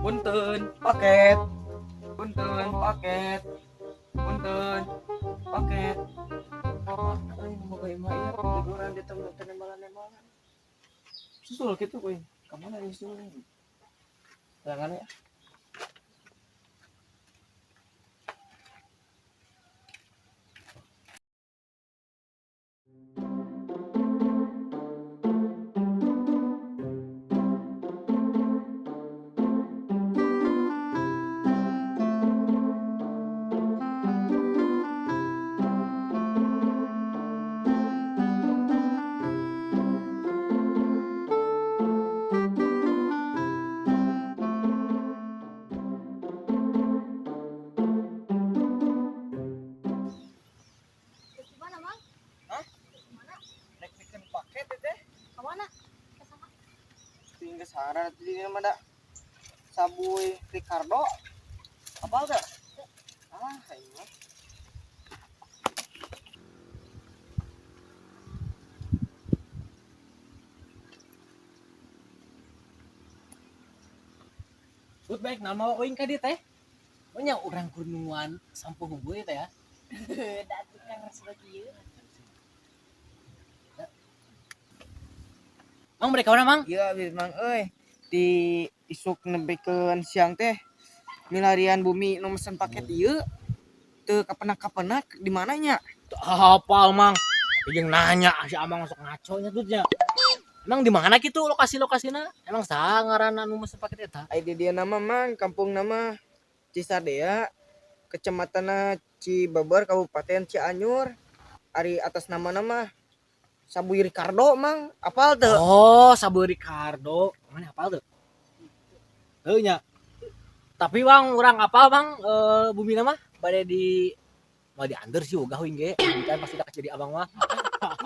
Punten, paket. Punten, paket. Punten, paket. Aing boga imah ieu tiduran di tengah teh nembalan-nembalan. Susul kitu kuing. Ka mana ieu susul? Jangan ya. Mana, Mang? Hah? Mana? Rek bikin paket teh. Ke mana? Ke sana. Tinggal saran di dieu mah da. Sabuy Ricardo. Apal teh? Ah, aing mah. Bud baik nama oing ka dieu teh. Nya urang kunuan sampo hungkul teh ya. Da tukang resep kieu. Mang mereka mana, Mang? Iya, abis mang euy. Di isuk nepikeun siang teh milarian bumi nu mesen paket ieu teu kapenak-kapenak di mananya? Teu hafal, Mang. Tapi jeung nanya si Amang sok ngaco nya tuh nya. Emang di mana kitu lokasi-lokasina? Emang saha ngaranna nu mesen paket eta? Ai di dieu nama mang kampung nama Cisadea, kecamatan Cibeber, Kabupaten Cianjur. Ari atas nama nama Sabuy Ricardo mang, apal teu? Oh, Sabuy Ricardo. Mana hafal tuh? Heuh nya. Tapi Bang, urang apal Bang, bumi nama bade di mau diantar sih ogah uing ge. Kan pasti da kaciri abang mah.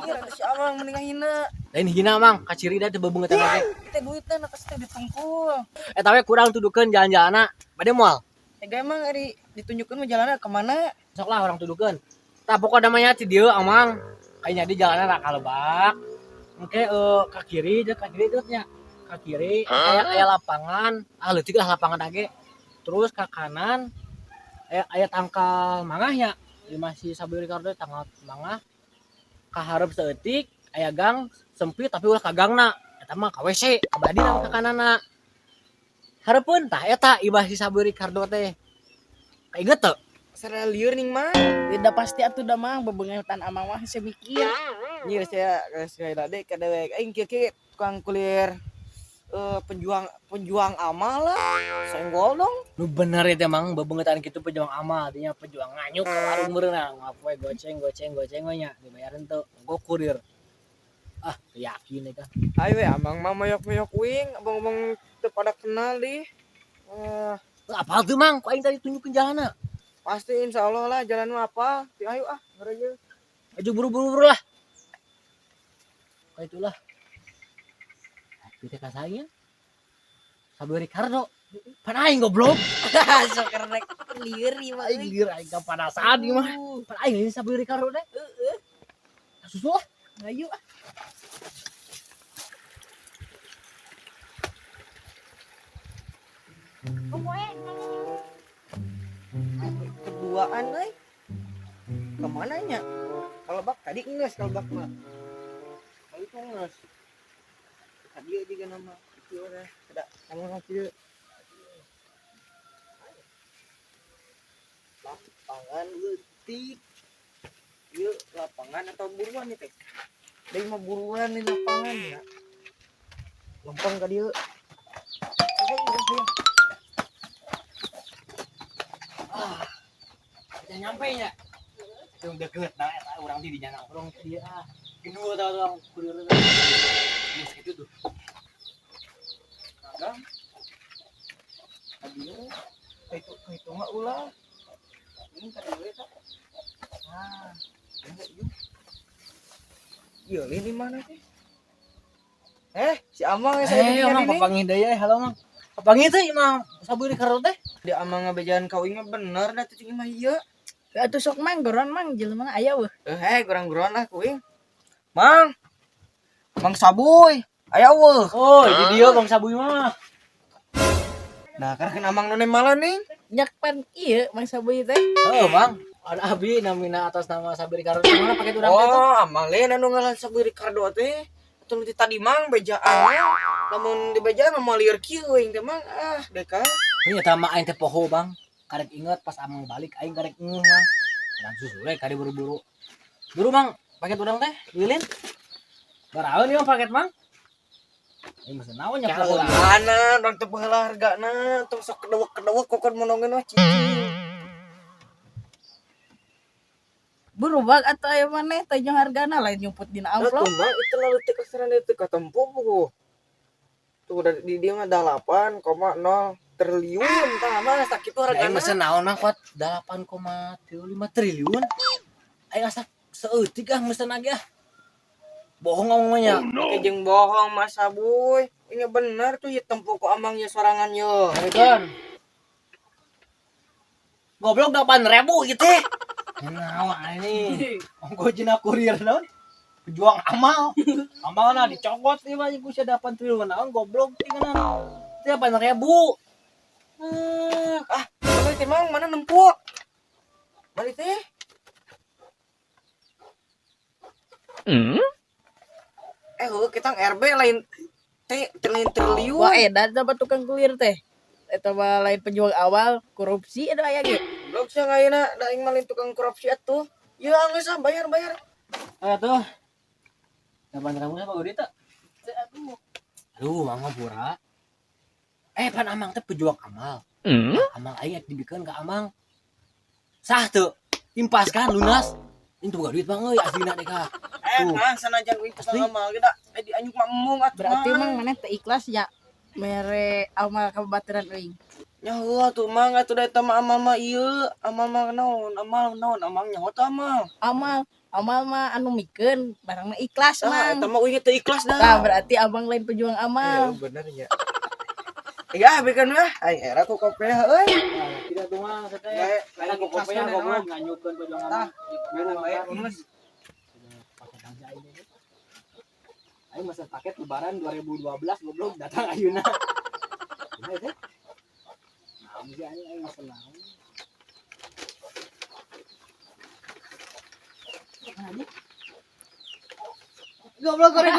Iya, atuh si Amang mending hina. Lain hina Mang, kaciri da teu bebeungetan oge. Kita duitna na pasti ditungkul. Eta we kurang tudukeun jalan-jalanna. Bade moal. Ega emang ari ditunjukkeun mah jalanna ka mana? Sok lah urang tudukeun. Tah pokokna mah nya ti dieu Amang. Kayaknya di jalanna raka lebak. Engke ka kiri jeung ka kiri terus nya. Ka kiri aya aya lapangan, ah leutik lah lapangan age. Terus ka kanan aya aya tangkal mangah nya. Di masih Sabuy Ricardo tangkal mangah. Ka hareup saeutik aya gang sempit tapi ulah ka gangna. Eta mah ka WC, ka badina ka kananna. Hareupeun tah eta ibah si Sabuy Ricardo teh. Kainget teu? Sarua lieur ning mah. Tidak pasti atuh da Mang, bebeungetan Amang mah hese mikir. Nyir saya sekali lagi ka dewek aing kieu kieu tukang kulir penjuang penjuang amal lah. Senggol dong. Nu bener itu emang bebeungetan kitu pejuang amal, artinya pejuang nganyuk ke warung meureunna. Ngapoe goceng goceng goceng we nya dibayarin teu. Engko kurir. Ah, teu yakin eta. Ayo we amang mah moyok-moyok uing, abang-abang teu pada kenal di. Wah, Apal teu Mang, ku aing tadi tunjukeun jalanna. Pasti insya Allah lah jalan mah apa. Ti ayo ah, ngereje. Ayo buru-buru lah. Kayak itulah. Tapi teh kasaya. Sabuy Ricardo. Pan aing goblok. Sok rek lieur ieu mah. Aing lieur aing kapanasan ieu mah. Pan aing ini Sabuy Ricardo teh. Heeh. Susul lah. Ayo ah. Keduaan euy. Kemana nya? Kalau bak tadi geus kalau bak mah. Kalau itu geus. Tadi juga nama itu udah tidak kamu kieu. Lapangan leutik. Ieu lapangan atau buruan nih teh? Deui mah buruan nih lapangan ya. Lempeng ka dieu. Ah. Udah nyampe nya. Itu deket nah eta urang di dinya nongkrong ke dieu ah. Gendul tau tau kurir teh. Geus kitu tuh. Kagak. Tadi itu itu mah ulah. Ini tadi we tah. Nah, ini ieu. Ieu ini mana sih? Si Amang ya saya Eh, Amang papanggih deui ya, halo Mang. Papanggih teh imah Sabuy Ricardo teh. Di Amang ngabejalan ka uing mah bener da cicing imah ieu. Atuh sok Mang, goron Mang, jelema aya weuh. Gorang-goron lah ku uing. Mang. Mang Sabuy, aya weuh. Oh, di dieu Bang Sabuy mah. Nah, karena amang nu nemalan nih. Nyak pan ieu Mang Sabuy teh. Heeh, Mang. Ada abi namina atas nama Sabi Ricardo. Mana paket urang teh tuh? Oh, amang lain anu ngalan Sabi Ricardo teh. Atuh nu ti tadi mang bejaan. Lamun di bejaan mah lieur kieu euy teh mang. Ah, deka. Ini eta mah aing teh poho, Bang. Karek inget pas amang balik aing karek ngeuh, Mang. Langsung sore kali buru-buru. Buru, Mang. Paket urang teh, lilin. Baraeun ieu paket, Mang. Ini mesen naon nya poho. Mana urang teu baheula hargana, tong sok kedewek-kedewek kokon monongeun mah cicing. Berubah atau aya maneh teh jeung hargana lain nyumput dina amplop. Tuh, Mang, itu lalu teh kasaran itu katempo buku. Tuh udah di dia mah 8,0 triliun tah mah sakitu Aing hargana. mesen naon mah kuat 8,5 triliun. Aing asa saeutik ah mesen lagi ah. Bohong ngomongnya. Oh, no. Oke, jeung bohong Mas Sabuy. Ini bener tuh ya tempo ku amang ya sorangan yo. Kan. Goblok 8.000 gitu. Naon ini? Ongko jina kurir naon? Pejuang amal. Amalna dicokot ieu mah ku sia 8 triliun naon goblok tinggalan. 8.000. Ah, mana teh mang mana nempo? Balik teh. Eh, heuh kita RB lain teh lain triliun. Wah, edan sama tukang kulir teh. Eta mah lain pejuang awal korupsi eta aya ge. Goblok sia ayeuna da aing mah lain tukang korupsi atuh. Ya geus ah bayar bayar. Ayo tuh. 8.000 sama gede teh? Aduh. Aduh, mang ngapura. Pan amang teh pejuang amal. Amal aing dibikeun ka amang. Sah teu? Impas kan lunas. Ini tuh duit bang euy aslina deh ka. Mang sanajan uing tukang amal ge da dianyuk mah embung atuh. Berarti mang maneh teu ikhlas ya mere amal ka babaturan euing. Nya heuh atuh mang atuh da eta mah amal mah ieu, amal mah naon, amal naon, amang nyaho teh amal. Amal, amal mah anu mikeun barangna ikhlas Tah mang. eta mah uing teu ikhlas dah. Tah berarti abang lain pejuang amal. Iya bener nya. Ya bikeun mah aing era ku kopiah euy. Tidak tuh mah teh. Lain ku kopiah goblok nganyukeun pejuang amal. Tah, bener bayar geus. Paket aja ini. Aing mesen paket lebaran 2012 goblok datang ayeuna. Kumaha teh? Naon sih aing aing mesen naon? Goblok goreng.